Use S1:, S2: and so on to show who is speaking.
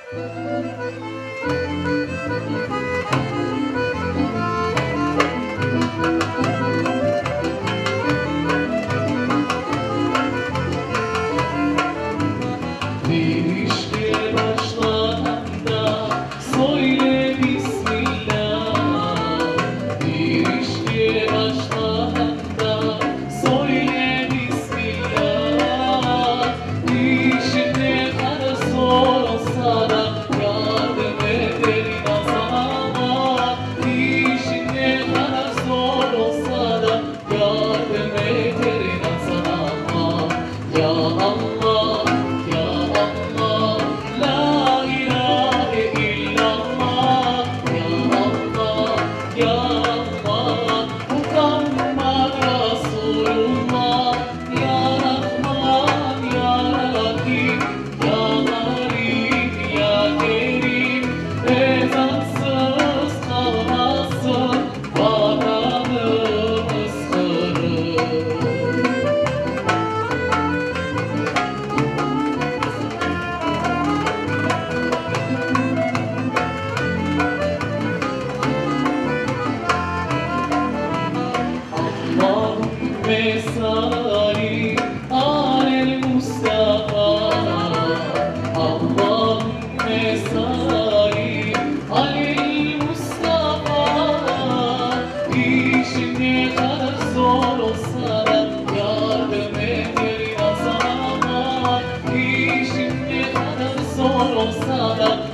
S1: Bir işke başlağanda, söyle Bismillâ. Bir işke başlağanda, söyle Bismillâ. İşiñ ne qadar zor olsa da, yardım eter inan saña Alla. İşiñ ne qadar zor olsa da, yardım eter inan saña Alla. Ya Alla, Ya Alla, lâ ilâhe illâ Alla. Ya Alla, Ya Alla, Muhammad Rasulullah. Ya Rahman, Ya Rahim, Ya Alim, Ya Kerim. Ezansız qalmasın Vatanımız Qırım. Allahümme salli alel Mustafa. Allahümme salli alel Mustafa. İşiñ ne qadar zor olsa da, yardım eter inan saña Alla. İşiñ ne qadar zor olsa da.